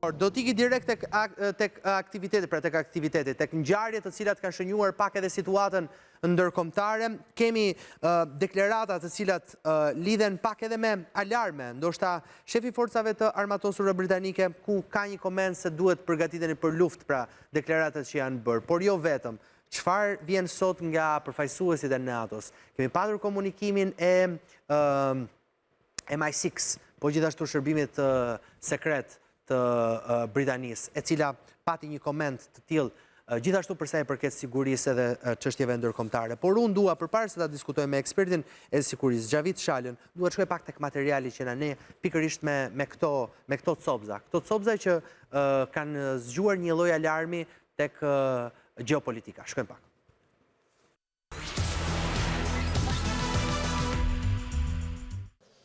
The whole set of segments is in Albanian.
Dakord, do të iki direkt tek tek aktiviteti, pra tek aktiviteti, tek ngjarjet të cilat kanë shënjuar pak edhe situatën ndërkombëtare. Kemi deklarata të cilat lidhen pak edhe me alarme, ndoshta shefi i forcave të armatosura britanike ku ka një koment se duhet përgatiteni për luftë, pra deklaratat që janë bërë, por jo vetëm. Çfarë vjen sot nga përfaqësuesit e NATO-s? Kemi patur komunikimin e MI6, po gjithashtu shërbimit sekret të Britanisë, e cila pati një koment të tillë gjithashtu për sa i përket sigurisë edhe çështjeve ndërkombëtare. Por unë dua përpara se ta diskutoj me ekspertin e sigurisë, Xhavit Shalën, dua të shkoj pak tek materiali që na ne pikërisht me me këto me këto copëza. Këto copëza që kanë zgjuar një lloj alarmi tek gjeopolitika. Shkojmë pak.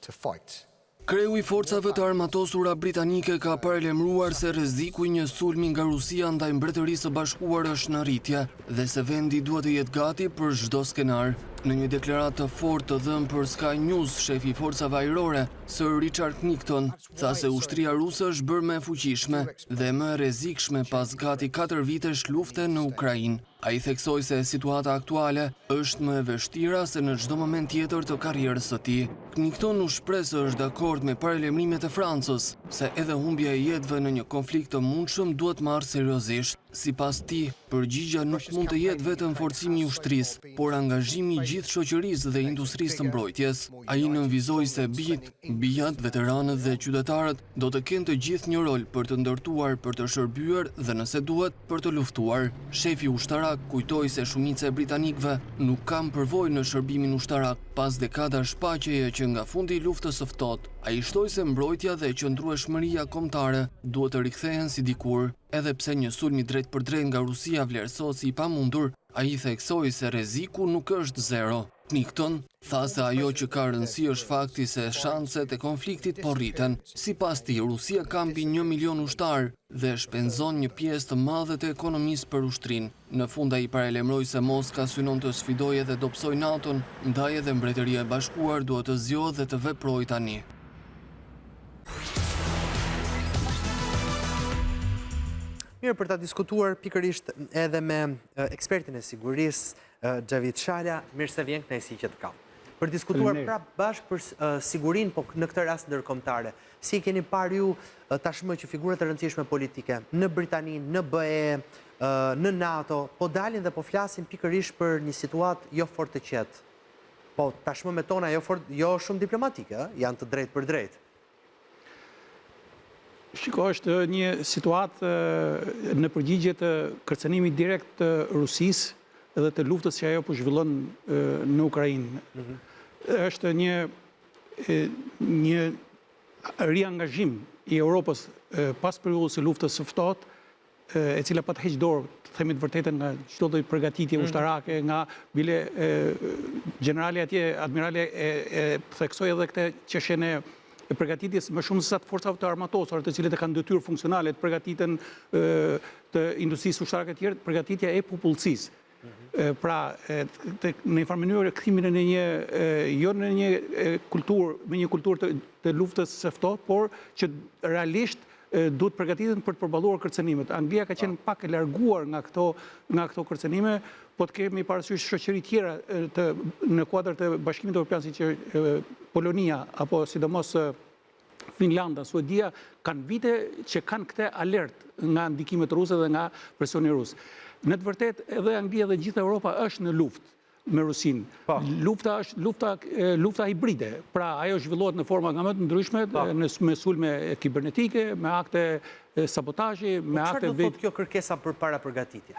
to fight. Kreu i Forcave të Armatosura Britanike ka paralajmëruar se rreziku i një sulmi nga Rusia ndaj Mbretërisë së Bashkuar është në rritje dhe se vendi duhet të jetë gati për çdo skenar. Në një deklaratë të fortë të dhënë për Sky News, shefi i Forcave Ajrore, Sir Richard Knighton, tha se ushtria ruse është bërë më e fuqishme dhe më e rrezikshme pas gati katër vitesh lufte në Ukrainë. Ai theksoi se situata aktuale është më e vështira se në çdo moment tjetër të karrierës së tij. Knighton u shpreh se është dakord me paralajmërimet e Francës, se edhe humbja e jetëve në një konflikt të mundshëm duhet marrë seriozisht. Sipas tij, përgjigja nuk mund të jetë vetëm forcimi i ushtrisë, por angazhimi i gjithë shoqërisë dhe industrisë së mbrojtjes. Ai nënvizoi se bijtë, bijat, veteranët dhe qytetarët do të kenë të gjithë një rol për të ndërtuar, për të shërbyer dhe nëse duhet, për të luftuar. Shefi ushtarak kujtoi se shumica e britanikëve nuk kanë përvojë në shërbimin ushtarak pas dekadash paqeje që nga fundi i Luftës së Ftohtë. Ai shtoi se mbrojtja dhe qëndrueshmëria kombëtare duhet të rikthehen si dikur. Edhe pse një sulm i drejtpërdrejtë nga Rusia vlerësohet si i pamundur, ai theksoi se rreziku nuk është zero. Knighton tha se ajo që ka rëndësi është fakti se shanset e konfliktit po rriten. Sipas tij, Rusia ka mbi një milion ushtarë dhe shpenzon një pjesë të madhe të ekonomisë për ushtrinë. Në fund ai paralajmëroi se Moska synon të sfidojë edhe dobësojë NATO-n, ndaj edhe Mbretëria e Bashkuar duhet të zgjohet dhe të veprojë tani. Mirë, për ta diskutuar pikërisht edhe me ekspertin e sigurisë, Xhavit Shala, mirë se vjen, kënaqësi që të kam. Për diskutuar prapë bashkë për sigurinë, po në këtë rast ndërkombëtare. Si e keni parë ju tashmë që figurat e rëndësishme politike në Britani, në BE, në NATO, po dalin dhe po flasin pikërisht për një situatë jo fort të qetë. Po tashmë me tona jo fort, jo shumë diplomatike, janë të drejtpërdrejtë. Shiko, është një situatë në përgjigje të kërcënimit direkt të Rusisë dhe të luftës që ajo po zhvillon në Ukrainë. Mhm. Është një një riangazhim i Europës pas periudhës së luftës së ftohtë e cila pat heq dorë, të themi të vërtetën, nga çdo lloj përgatitje mm. ushtarake, nga bile gjenerali atje, admirali e, e theksoi edhe këtë çështjen e e përgatitjes më shumë se sa të forcave të armatosura, të cilët e kanë detyrë funksionale të përgatiten të industrisë ushtarake të tjerë, përgatitja e popullsisë. Mhm. Pra, në një farë mënyrë kthimin në një, jo në një kulturë, me një kulturë të, të luftës së ftohtë, por që realisht duhet përgatiten për të përballuar kërcënimet. Anglia ka qenë pak e larguar nga këto nga këto kërcënime, po të kemi parasysh shoqëri tjera të në kuadër të Bashkimit Evropian siç është Polonia apo sidomos Finlanda, Suedia kanë vite që kanë këtë alert nga ndikimet ruse dhe nga presioni rus. Në të vërtetë edhe Anglia dhe gjithë Europa është në luftë me Rusinë. Po. Lufta është lufta lufta hibride. Pra ajo zhvillohet në forma nga më të ndryshme, po. në me sulme kibernetike, me akte sabotazhi, me po, akte Çfarë do të thotë kjo kërkesa për parapërgatitje?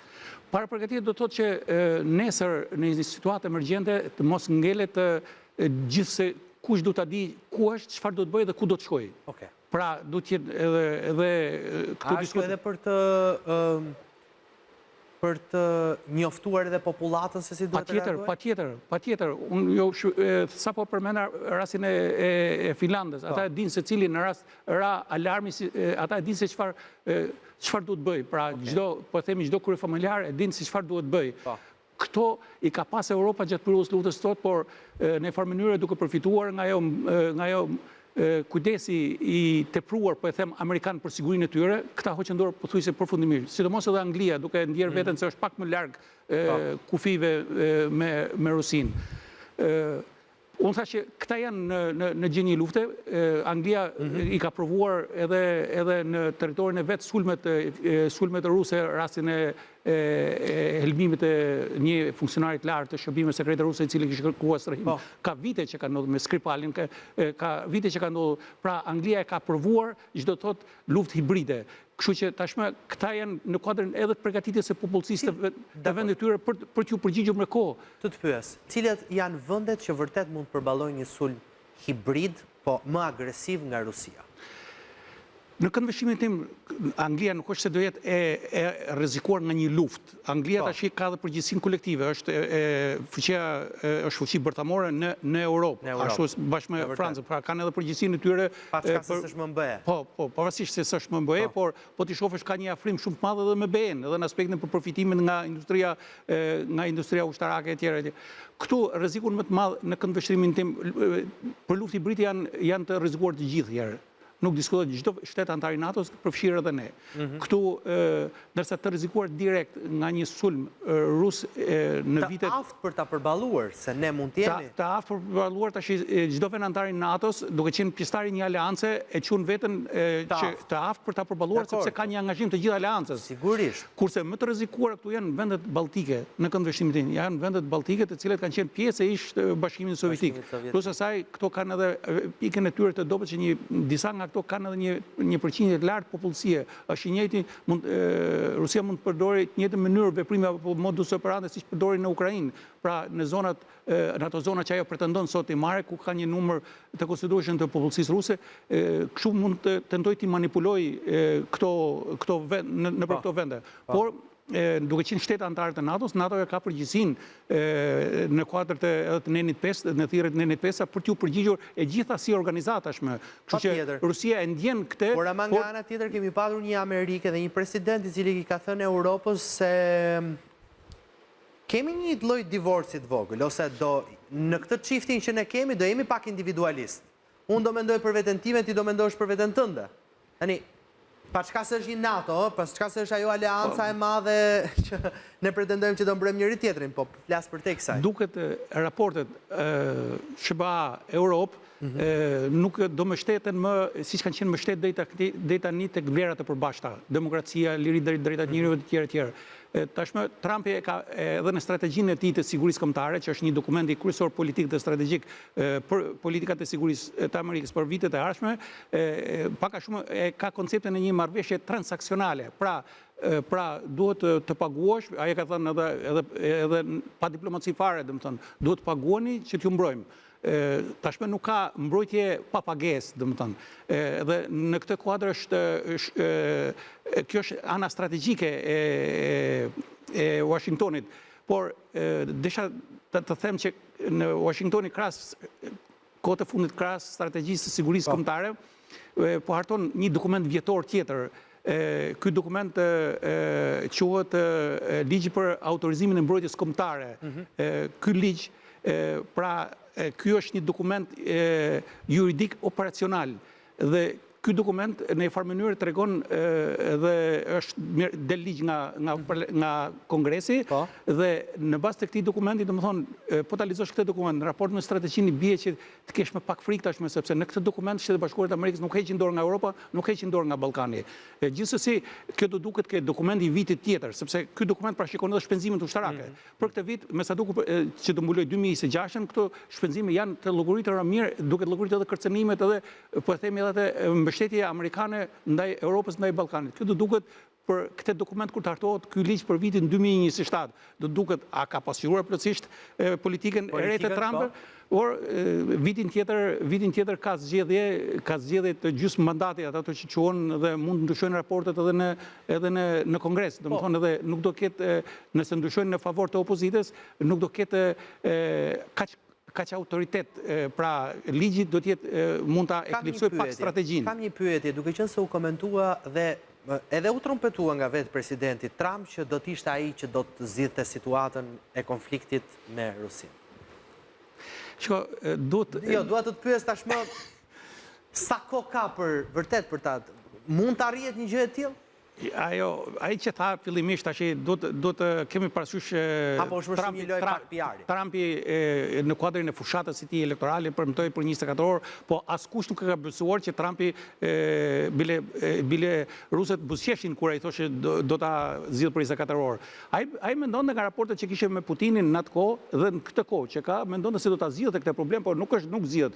Parapërgatitje do të thotë që nesër në një situatë emergjente të mos ngelet gjithsekush duhet ta di ku është, çfarë do të bëjë dhe ku do të shkojë. Okej. Pra, duhet të jetë edhe edhe këtu diskutim. Edhe për të për të njoftuar edhe popullatën se si duhet të reagojë? Patjetër, patjetër, patjetër. Unë jo sapo përmenda rastin e e, e Finlandës. Ata po. e dinë se cili në rast ra alarmi, ata e dinë se çfarë çfarë duhet të bëjë. Pra, çdo, po themi çdo kryefamiljar e dinë se çfarë duhet të bëjë. Po. Këto i ka pas Europa gjatë periudhës luftës së ftohtë, por në një farë mënyre duke përfituar nga ajo nga ajo kujdesi i tepruar, po e them, amerikan për sigurinë e tyre, këta hoqën dorë pothuajse përfundimisht. Sidomos edhe Anglia, duke e ndjerë mm. veten se është pak më larg po. kufijve me me Rusinë. Unë thashë që këta janë në në në gjendje lufte, Anglia mhm. i ka provuar edhe edhe në territorin e vet sulmet sulmet ruse, rastin e e helmimit të një funksionari të lartë të shërbimeve sekrete ruse i cili kishte kërkuar strehim. Po. Ka vite që ka ndodhur me Skripalin, ka, ka vite që ka ndodhur. Pra Anglia e ka provuar ç'do të thotë luftë hibride. Kështu që tashmë këta janë në kuadrin edhe të përgatitjes së popullsisë të, të vendit tyre për për t'iu përgjigjur me kohë. Të të pyes, cilat janë vendet që vërtet mund të përballojnë një sulm hibrid, po më agresiv nga Rusia? Në këndvështrimin tim, Anglia nuk është se do jetë e, e rrezikuar nga një luftë. Anglia po. tashi ka dhe përgjegjësinë kolektive, është e, e fuqia është fuqi bërthamore në në Europë, në Europë. ashtu bashkë me Francën, pra kanë edhe përgjegjësinë e tyre Paçka se s'është më në BE. Po, po, pavarësisht se s'është më në BE, po. por po t'i shofësh ka një afrim shumë të madh edhe me BE-n, edhe në aspektin për përfitimin nga industria nga industria ushtarake etj etj. Këtu rrezikun më të madh në këndvështrimin tim për luftë hibride janë janë të rrezikuar të gjithë herë. Nuk diskutohet çdo shtet anëtar i NATO-s, përfshirë edhe ne. Mhm. Këtu, ndërsa të rrezikuar direkt nga një sulm rus në vitet... Të aftë për ta përballuar, se ne mund të jemi. Të aftë për ta përballuar, tash çdo vend anëtar i NATO-s, duke qenë pjesëtar i një aleance, e quan veten që të aftë për ta përballuar, sepse ka një angazhim të gjithë aleancës. Sigurisht. Kurse më të rrezikuara këtu janë vendet baltike, në këndvështrimin tim, janë vendet baltike të cilat kanë qenë pjesë e ish Bashkimit Sovjetik. Plus asaj, këto kanë edhe pikën e tyre të dobët që një disa nga këto kanë edhe një një përqindje të lartë popullsie. Është i njëjti mund Rusia mund të përdorë të njëjtën mënyrë veprimi apo modus operandi siç përdori në Ukrainë, pra në zonat në ato zona që ajo pretendon sot t'i marrë, ku ka një numër të konsiderueshëm të popullsisë ruse, kështu mund të tentojë t'i manipulojë këto këto vend nëpër po. këto vende. Po. Por duke qenë shtete anëtare të NATO-s, NATO-ja ka përgjegjësinë në kuadër të edhe të nenit 5, në thirrje të nenit 5, për t'iu përgjigjur e gjitha si organizatë tashmë. Kështu që Rusia e ndjen këtë. Por ama nga ana tjetër kemi patur një Amerikë dhe një president i cili i ka thënë Europës se Kemi një lloj divorci të vogël, ose do, në këtë çiftin që ne kemi, do jemi pak individualistë. Unë do mendoj për veten time, ti do mendosh për veten tënde. Tani, paçka se është një NATO, ë, paçka se është ajo aleanca e madhe që ne pretendojmë që do mbrojmë njëri-tjetrin, po flas përtej kësaj. Duket raportet SHBA-Europë mhm. nuk do mbështeten më siç kanë qenë mbështet deri tani tek vlerat e përbashkëta, demokracia, liritë, të drejtat e njeriut e tjera e tjera. Tashmë Trumpi e ka edhe në strategjinë e tij të sigurisë kombëtare, që është një dokumenti kryesor politik dhe strategjik për politikat e sigurisë të Amerikës për vitet e ardhshme, pak a shumë e ka konceptin e një marrëveshje transaksionale. Pra, pra duhet të paguash, ai e ka thënë edhe edhe edhe pa diplomaci fare, domethënë, duhet të paguani që t'ju mbrojmë. Tashmë nuk ka mbrojtje pa pagesë, domethënë. Dhe në këtë kuadër është kjo është ana strategjike e e Washingtonit. Por desha të, të them që në Washingtoni krahas kohët e fundit krahas strategjisë së sigurisë po. kombëtare, po harton një dokument vjetor tjetër. Ky dokument quhet Ligji për autorizimin e mbrojtjes kombëtare. Mhm. Ky ligj, pra ky është një dokument juridik operacional dhe ky dokument në një farë mënyrë tregon dhe është del ligj nga nga mhm. nga Kongresi po. dhe në bazë të këtij dokumenti, domethënë, po ta lexosh këtë dokument në raport me strategjinë i bie që të kesh më pak frikë tashmë sepse në këtë dokument Shtetet e Bashkuara të Amerikës nuk heqin dorë nga Europa, nuk heqin dorë nga Ballkani. E gjithsesi, kjo do duket ke dokumenti i vitit tjetër, sepse ky dokument parashikon edhe shpenzimet ushtarake. Mm -hmm. Për këtë vit, me sa duket që do mbulojë 2026-ën, këto shpenzime janë të llogaritura mirë, duke llogaritur edhe kërcënimet edhe po e themi edhe atë mbështetje amerikane ndaj Europës, ndaj Ballkanit. Kjo do duket për këtë dokument kur të hartohet ky ligj për vitin 2027, do të duket a ka pasqyruar plotësisht politikën e re të Trumpit, po. por vitin tjetër, vitin tjetër ka zgjedhje, ka zgjedhje të gjysmë mandati ato që quhen dhe mund të ndryshojnë raportet edhe në edhe në në Kongres, po. domethënë edhe nuk do ketë nëse ndryshojnë në favor të opozitës, nuk do ketë kaq kaq autoritet, pra ligji do të jetë mund ta eklipsojë pak strategjinë. Kam një pyetje, duke qenë se u komentua dhe edhe u trumpetua nga vetë presidenti Trump që do të ishte ai që do të zgjidhte situatën e konfliktit me Rusinë. Shiko, duhet Jo, dua të të pyes tashmë. Sa kohë ka për vërtet për ta mund të arrihet një gjë e tillë? Ajo, ai që tha fillimisht tash duhet duhet të kemi parasysh Apo është më shumë një lojë pak PR-i. Trumpi në kuadrin e fushatës së tij elektorale premtoi për 24 orë, po askush nuk e ka besuar që Trumpi bile bile rusët buzëqeshin kur ai thoshte do, do ta zgjidh për 24 orë. Ai ai mendonte nga raportet që kishte me Putinin në atë kohë dhe në këtë kohë që ka, mendonte se do ta zgjidhte këtë problem, por nuk është nuk zgjidhet.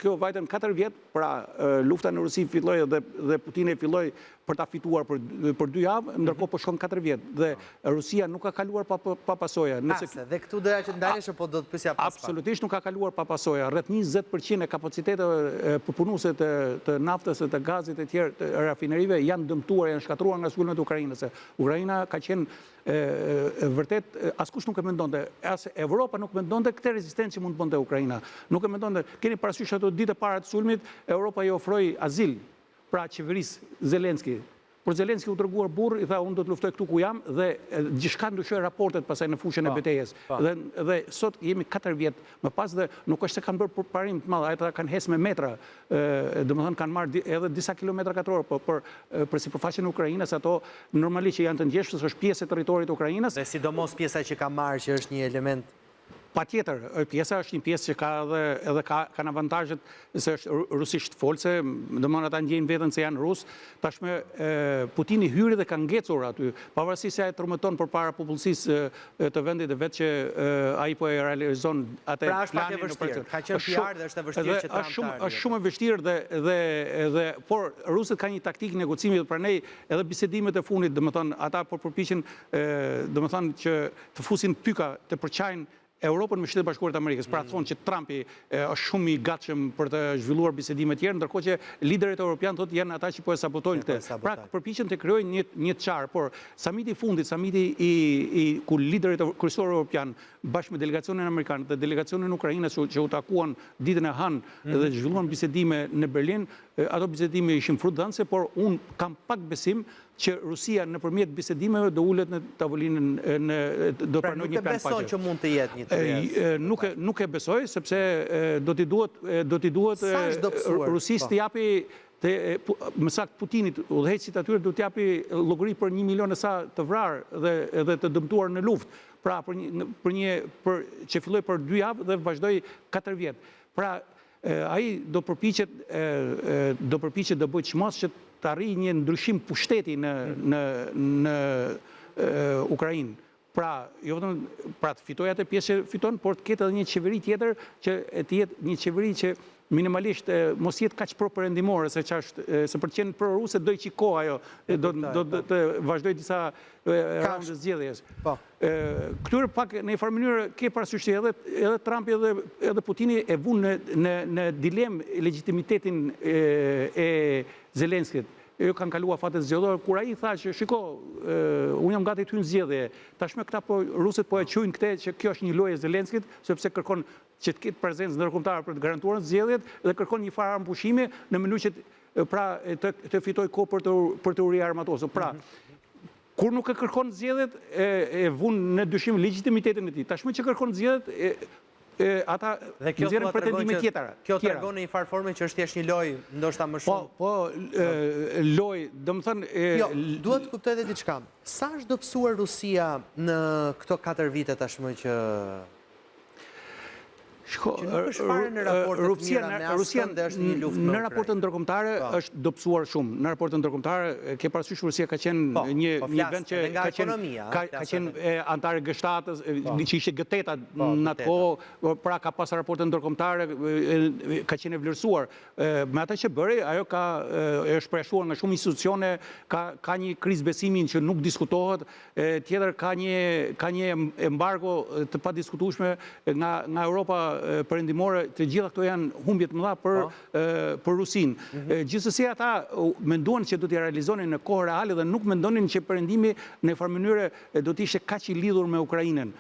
Kjo vajtën 4 vjet, pra lufta në Rusi filloi dhe dhe Putini filloi për ta fituar për për dy javë, ndërkohë po shkon 4 vjet dhe Rusia nuk ka kaluar pa pa pasoja. Nëse Ase, dhe këtu doja që të ndaleshe, po do të pyesja pas pak. Absolutisht nuk ka kaluar pa pasoja. Rreth 20% e kapaciteteve përpunuese të të naftës e të gazit e tjerë të rafinerive janë dëmtuar, janë shkatërruar nga sulmet ukrainase. Ukraina ka qenë e vërtet askush nuk e mendonte, as Evropa nuk mendonte këtë rezistencë që mund të bënte Ukraina. Nuk e mendonte. Keni parasysh ato ditë e para të sulmit, Europa i ofroi azil, pra qeverisë Zelenski. Por Zelenski u tregua burrë, i tha unë do të luftoj këtu ku jam dhe gjithçka ndryshoi raportet pastaj në fushën e po, betejës. Po. Dhe dhe sot jemi 4 vjet më pas dhe nuk është se kanë bërë përparim të madh, ata kanë hec me metra, domethënë kanë marrë edhe disa kilometra katrorë, po për për sipërfaqen e Ukrainës ato normalisht që janë të ndjeshme, se është pjesë e territorit ukrainas. Dhe sidomos pjesa që ka marrë që është një element Patjetër, pjesa është një pjesë që ka edhe edhe ka kanë avantazhet se është rusisht folëse, domethënë ata ndjejnë veten se janë rusë. Tashmë Putini hyri dhe ka ngecur aty, pavarësisht se ai trumbeton përpara popullsisë të vendit të vet që ai po e realizon atë pra është pak e vështirë. Ka qenë PR dhe është e vështirë që Trump të arrijë. Është shumë e vështirë dhe dhe dhe por rusët kanë një taktikë negocimi dhe prandaj edhe bisedimet e fundit, domethënë ata po përpiqen domethënë që të fusin pyka, të përçajnë Europën me Shtetet e Bashkuara të Amerikës. Pra mm. thonë që Trumpi është shumë i gatshëm për të zhvilluar bisedime të tjera, ndërkohë që liderët europianë thotë janë ata që po e sabotojnë këtë. Pra përpiqen të krijojnë një një çarë, por samiti i fundit, samiti i i ku liderët kryesorë europianë bashkë me delegacionin amerikan dhe delegacionin ukrainas që, që u takuan ditën e hënë mm. dhe zhvilluan bisedime në Berlin, ato bisedime ishin frutdhënëse, por unë kam pak besim që Rusia nëpërmjet bisedimeve do ulet në tavolinën në do pra, pranojë një plan paqe. Pra nuk e beson që mund të jetë një tryezë. Nuk e nuk e besoj sepse do t'i duhet do t'i duhet Rusisë po. të japi të më saktë Putinit, udhëheqësit atyre do të japi llogari për 1 milion e sa të vrarë dhe edhe të dëmtuar në luftë. Pra për një për një për që filloi për dy javë dhe vazhdoi 4 vjet. Pra Ai do përpiqet do përpiqet do bëjë çmos që të arrijë një ndryshim pushteti në në në Ukrainë. Pra, jo vetëm pra të fitojë atë pjesë që fiton, por të ketë edhe një qeveri tjetër që të jetë një qeveri që minimalisht mos jetë kaq pro-perëndimore se ç'është se për të qenë pro-ruse do një çik kohë ajo, do do të vazhdojë disa raunde zgjedhjesh. Po. Këtyre pak në një farë mënyrë ke parasysh që edhe edhe Trumpi edhe edhe Putini e vunë në në në dilemë legjitimitetin e, e Zelenskit. Jo kanë kaluar afatet zgjedhore kur ai tha që shiko, unë jam gati të hyj në zgjedhje. Tashmë këta po rusët po e quajnë këtë që kjo është një lojë e Zelenskit, sepse kërkon që të ketë prezencë ndërkombëtare për të garantuar zgjedhjet dhe kërkon një farë armëpushimi në mënyrë që pra të të fitojë kohë për të për të riarmatosur. Pra, mhm. Kur nuk e kërkon zgjedhjet, e, e vun në dyshim legjitimitetin e tij. Tashmë që kërkon zgjedhjet, e, e, ata nxjerrin pretendime tjetër. Kjo tregon në një farë forme që është thjesht një lojë, ndoshta më po, shumë. Po, po, lojë, domethënë... Jo, duhet të kuptoj edhe diçka. Sa është dobësuar Rusia në këto 4 vite tashmë që Shiko, që nuk është fare në raporte të mira me askënd dhe është një luftë me Në raporte ndërkombëtare po. është dobësuar shumë. Në raporte ndërkombëtare ke parasysh Rusia ka qenë po, një po një vend që ka qenë ka ka qenë anëtare e G7-s, po. që ishte G8-a në atë kohë, pra ka pas raporte ndërkombëtare, ka qenë e vlerësuar. Me atë që bëri, ajo ka është përjashtuar nga shumë institucione, ka ka një krizë besimi që nuk diskutohet, Tjetër ka një ka një embargo të padiskutueshme nga nga Europa Perëndimore, të gjitha këto janë humbje të mëdha për po. për Rusinë. Mhm. Gjithsesi ata menduan që do t'i realizonin në kohë reale dhe nuk mendonin që Perëndimi në një farë mënyre do të ishte kaq i lidhur me Ukrainën.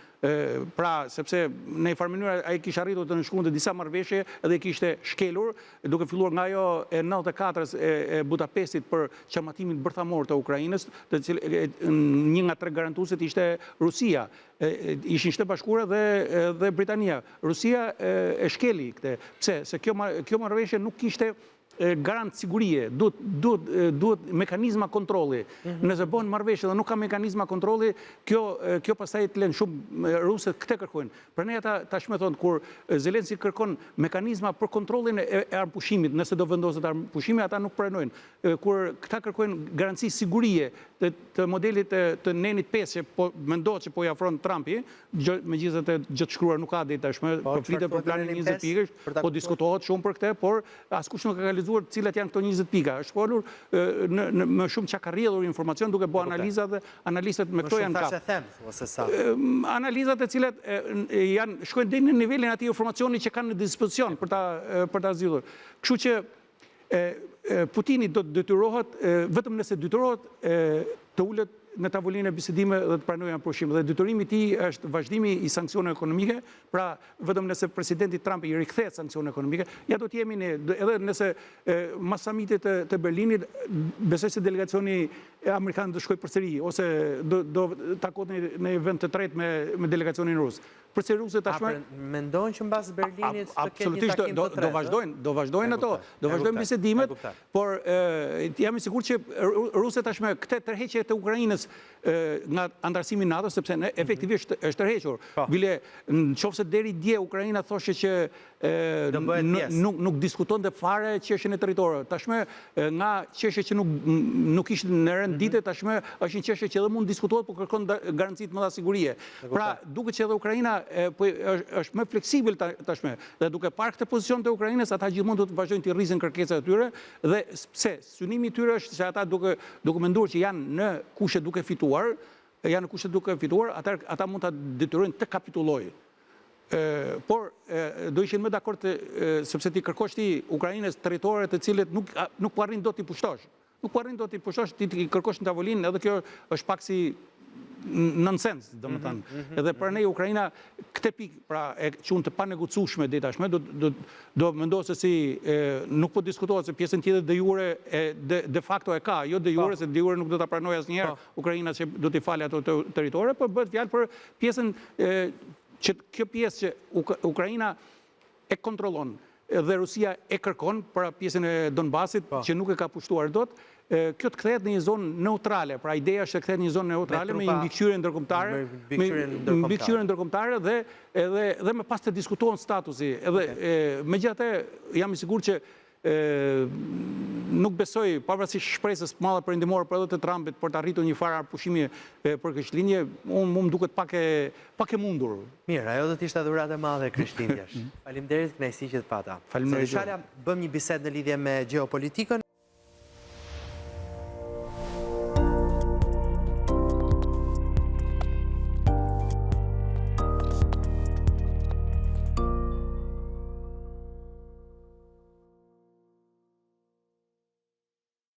Pra, sepse në një farë mënyre ai kishte arritur të nënshkruante disa marrëveshje dhe i kishte shkelur, duke filluar nga ajo e 94-ës e, e Budapestit për çarmatimin bërthamor të Ukrainës, të cilë një nga tre garantuesit ishte Rusia, e, ishin Shtetet e Bashkuara dhe dhe Britania. Rusia e, e shkeli këtë. Pse? Se kjo kjo marrëveshje nuk kishte. Garant sigurie, duhet duhet duhet mekanizma kontrolli. Mhm. Nëse bëhen marrëveshje dhe nuk ka mekanizma kontrolli, kjo kjo pastaj të lën shumë rusët këtë kërkojnë. Prandaj ata tashmë thonë kur Zelenski kërkon mekanizma për kontrollin e, e armëpushimit, nëse do vendoset armëpushimi, ata nuk pranojnë. Kur këta kërkojnë garanci sigurie të, të modelit të, të nenit 5 që po mendohet që po i afron Trumpi, gjë, megjithëse gjë të shkruar nuk ka deri tashmë, po, po flitet për planin 20 pikësh, po diskutohet shumë për këtë, por Askush nuk e ka lexuar cilat janë këto 20 pika. Është folur në në më shumë çka ka rrjedhur informacion duke bërë analiza dhe analistët me këto janë kap. Më shumë them, ose sa. Analizat e cilat janë shkojnë deri në nivelin e atij informacioni që kanë në dispozicion për ta për ta zgjidhur. Kështu që Putini do të detyrohet vetëm nëse detyrohet të ulet në tavolinën e bisedimeve dhe të pranojë armëpushim. Dhe detyrimi i tij është vazhdimi i sanksioneve ekonomike, pra vetëm nëse presidenti Trump i rikthehet sanksioneve ekonomike, ja do të jemi ne, edhe nëse mas samitit të, të Berlinit, besoj se delegacioni amerikan do shkojë përsëri ose do do takohet në në një vend të tretë me me delegacionin rus. Përse rusët tashmë A mendon që mbas Berlinit të ketë një takim të tretë? Do vazhdojnë, do vazhdojnë ato, do vazhdojnë bisedimet, por jam i sigurt që rusët tashmë këtë tërheqje të Ukrainës nga anëtarësimi në NATO, sepse mhm. efektivisht është tërhequr. Po. Bile, në qoftë se deri dje Ukraina thoshte që nuk nuk diskutonte fare çështjen e territoreve. Tashmë nga çështje që nuk nuk ishte në rend mhm. dite, tashmë është një çështje që edhe mund të diskutohet, por kërkon garanci të mëdha sigurie. Pra, duket që edhe Ukraina po është më fleksibël tashmë. Dhe duke parë këtë pozicion të Ukrainës, ata gjithmonë do të vazhdojnë të rrisin kërkesat e tyre dhe pse synimi i tyre është se ata duke duke menduar që janë në kushte duke fituar, janë në kushte duke fituar, ata ata mund ta detyrojnë të kapitullojë. Por do ishin më dakord të, sepse t'i kërkosh ti Ukrainës territore të cilët nuk nuk po arrin dot t'i pushtosh. Nuk po arrin dot t'i pushtosh, ti t'i kërkosh në tavolinë, edhe kjo është pak si nonsens, domethënë. Mm -hmm, edhe prandaj Ukraina këtë pikë, pra e quan të panegociueshme deri tashmë, do do do mendohet se si e, nuk po diskutohet se pjesën tjetër de jure e de, de facto e ka, jo de jure, po. se de jure nuk do ta pranojë asnjëherë po. Ukraina që do t'i falë ato territore, po bëhet fjalë për pjesën e, që kjo pjesë që Ukraina e kontrollon dhe Rusia e kërkon, pra pjesën e Donbasit po. që nuk e ka pushtuar dot, kjo të kthehet në një zonë neutrale. Pra ideja është të kthehet në një zonë neutrale me një mbikëqyrje ndërkombëtare, me mbikëqyrje ndërkombëtare dhe edhe dhe më pas të diskutohen statusi. Edhe megjithatë jam i sigurt që nuk besoj, pavarësisht shpresës së madhe perëndimore, por edhe të Trumpit për të arritur një farë armëpushimi për Krishtlindje, unë mu më duket pak e pak e mundur. Mirë, ajo do të ishte dhuratë e madhe Krishtlindjesh. Faleminderit, kënaqësi që të pata. Faleminderit. Shala, bëmë një bisedë në lidhje me gjeopolitikën.